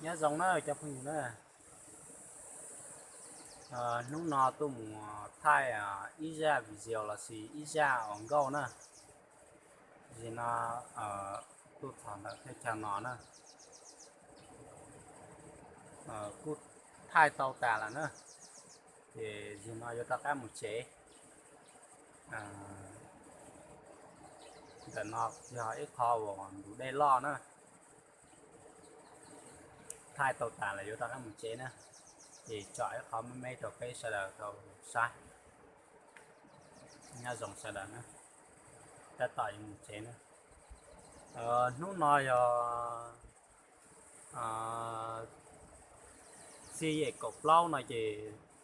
Nyob zoo na cov phooj ywg na, hnub no tuaj mus thaij ib zaj video lossis ib zaj uas nkauj na. Zim no tuaj txog ntawm thaj chaw no na, kuj thaij tau tas lawm na, ces zim no yuav rov qab mus tsev. Ntawm no yog ib qho uas ntug dej loj na, thaij tau tas lawm yuav rov qab mus tsev na, ces tsom ib qho me me rau peb sawv daws tau saib. Nyob zoo sawv daws na, tab tom yuav mus tsev na. Hnub no yog txij yim kaum plaub no ces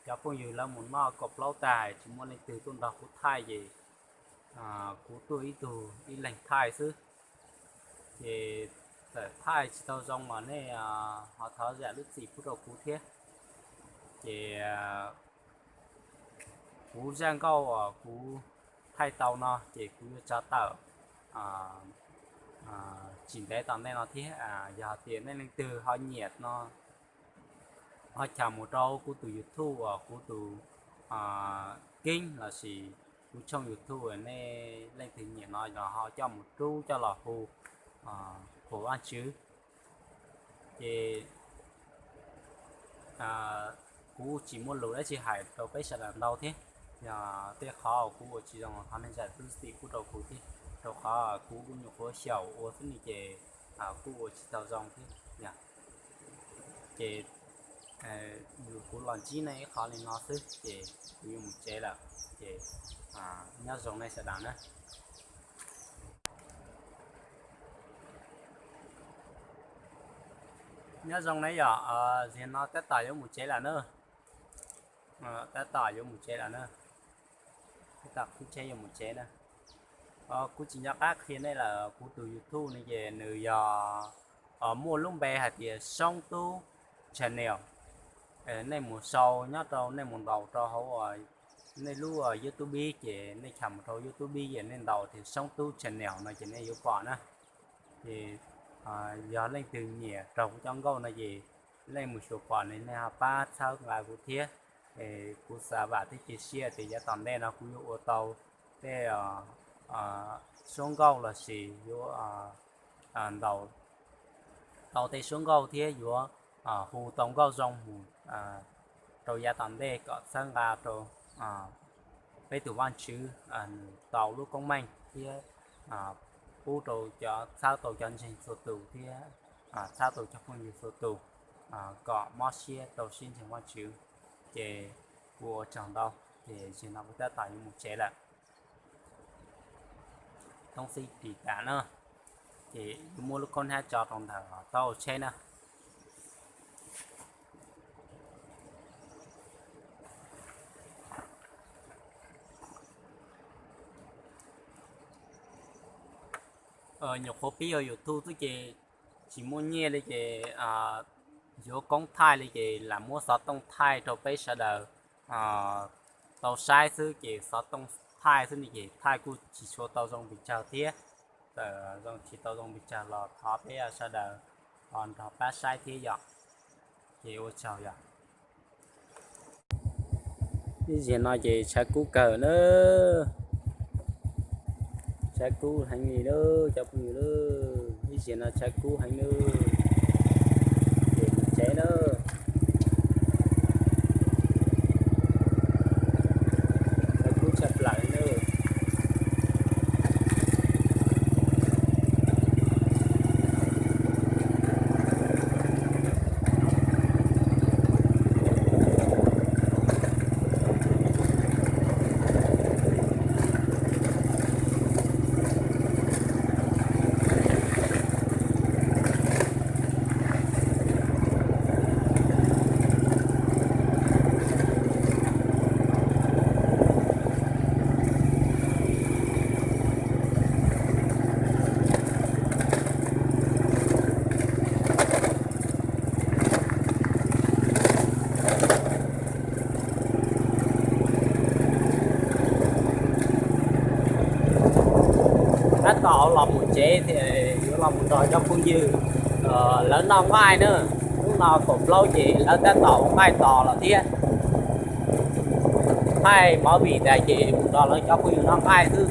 cov phooj ywg lawv mus noj kaum plaub tag tsis muaj leej twg tuaj nrog kuv thaij ces kuv tuaj ib tug ib leeg thaij xwb. Ces txawm thaij tsis tau zoo los nej ho thov zam lub txim pub rau kuv thiab. Ces kuv zaj nkauj uas kuv thaij tau no ces kuv yuav tso tawm tsis ntev tom ntej no thiab. Yog tias nej leej twg ho nyiam no, ho cham mus rau kuv tus YouTube uas kuv tus keeb lossis kuv tshooj YouTube uas nej leej twg nyiam no los ho coj mus rub coj los hu Phuam Vaj Tswv. Ces kuv tsis muaj lus dab tsi hais rau peb sawv daws ntau thiab. Yog tej qhov kuv ua tsis zoo thov nej zam lub txim pub rau kuv thiab, rau qhov kuv nyuam qhuav xyaum ua xwb ne ces kuj ua tsis tau zoo thiab. Ces kuv los ntsib nej ib qho li no xwb ces kuv yuav mus tsev lawm. Ces nyob zoo nej sawv daws na. Nyob zoo na yom, zim no tab tom yuav mus tsev lawm na. Tab tom yuav mus tsev lawm na. Tab tom khib tsheb yuav mus tsev na. Kuv tsis nco qab qhia nej lawm, kuv tus YouTube no ces nws yog muaj lub npe hais tias Soob Tub Channel. Nej mus sau nyob rau, nej mus ntaus rau hauv nej lub YouTube ces nej cham mus rau YouTube ces nej ntaus tias Soob Tub Channel no ces nej yuav pom na. Ces yog leej twg nyiam raug kuv cov nkauj no ces leej mus xyuas pom no nej ho pab txhawb nqa kuv thiab. Kuv xav vam thiab cia siab tias yav tom ntej no kuv yuav ua tau tej suab nkauj lossis yuav ntaus tau tej suab nkauj thiab yuav hu tau nkauj zoo mus rau yav tom ntej kom txhawb nqa rau peb tus Vaj Tswv nws tau lub koob meej thiab pub rau cov, txhawb tau cov ntseeg txhua tus thiab txhawb tau cov phooj ywg txhua tus kom mob siab rau siab ntseeg Vaj Tswv. Ces kuv ua tsaug ntau, ces zim no kuv tab tom yuav mus tsev lawm. Toob xib ris tas na, ces yuav muab lub khaub hnab tso rau ntawm taub hau tsheb na. Nyuam qhuav pib ua YouTube xwb ces tsis muaj nyiaj li ces yuav koob thaij li ces lam muab xov tooj thaij rau peb sawv daws tau saib xwb ces xov tooj thaij xwb ne ces thaij kuj tsis tshua tau zoo pes tsawg thiab. Txawm zoo tsis tau zoo pes tsawg los thov peb sawv daws ho nrog pab saib thiab yom. Ces ua tsaug yom. Ib zaug no ces tshav kub kawg na, tshav kub heev li lawm cov phooj ywg, ib zaug no tshav kub heev lawm. Ces mus tsev na, tshav kub tshaj plaws li lawm. Tab tom los mus tsev, yuav los mus nrog cov phooj ywg lawv noj nqaij na. Hnub No kaum plaub ces lawv tab tom nqaij tos los thiab. Nqaij movie tas ces mus nrog lawv cov phooj ywg no nqaij xwb.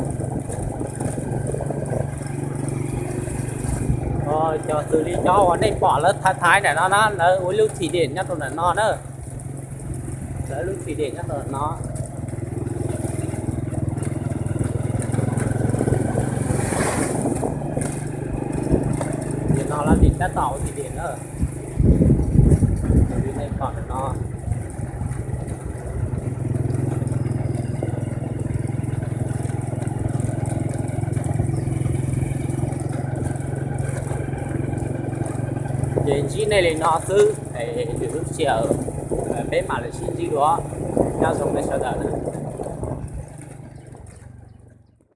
Cov xws li cov uas nej pom lawv thaiv thaiv ntawm no na, lawv ua lub thim dem nyob rau ntawm no na. Lawv lub thim dem nyob rau ntawm no. Ces no lawv tab tom ua thim dem na. Nej pom ntawm no. Ces ntsib nej li no xwb es lwm lub sij hawm peb mam li sib ntsib dua. Nyob zoo nej sawv daws.